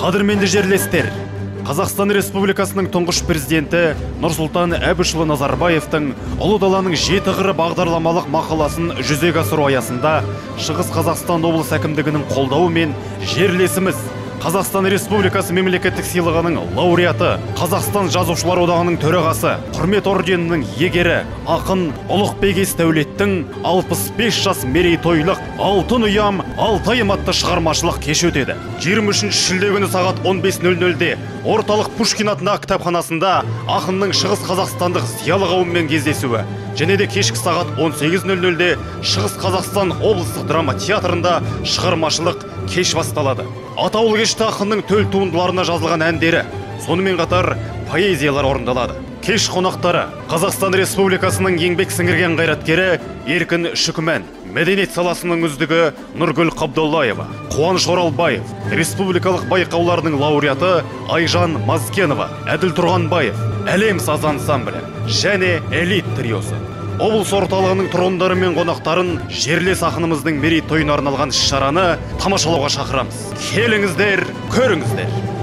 Қадірменді жерлестер, Қазақстан Республикасының тұңғыш президенті Нұрсұлтан Әбішұлы Назарбаевтың Ұлы даланың жеті қыры бағдарламалық мақаласын жүзеге асыру аясында Шығыс Қазақстан облыс әкімдігінің қолдауымен жерлесіміз Қазақстан Республикасы мемлекеттік сыйлығының лауреаты, Қазақстан Жазушылар одағының төрағасы, Құрмет орденінің иегері, ақын Ұлықбек Есдәулеттің 65 жас мерейтойлық Алтын ұям Алтайым атты шығармашылық кеші өтеді. 23 шілде күні сағат 15:00-де орталық Пушкин атындағы кітапханасында ақынның Шығыс Қазақстандық зиялы қауыммен кездесуі, және де кешкі сағат 18:00-де Шығыс Қазақстан облыстық драма театрында шығармашылық кеш басталады. Атаулы кеште ақынның төл туындыларына жазылған әндері, сонымен қатар поэзиялар орындалады. Кеш қонақтары Қазақстан Республикасының еңбек сіңірген қайраткері Еркін Шүкімән, мәдениет саласының үздігі Нұргүл Қабдоллаева, Қуаныш Оралбаев, республикалық байқауларының лауреаты Айжан Мазкенова, Әділ Тұрғанбаев, Әлем саз ансамблі және Элит триосы. Облыс орталығының тұрғындары мен қонақтарын жерлес ақынымыздың мерейтойына арналған іс-шараны тамашалауға шақырамыз. Келіңіздер, көріңіздер.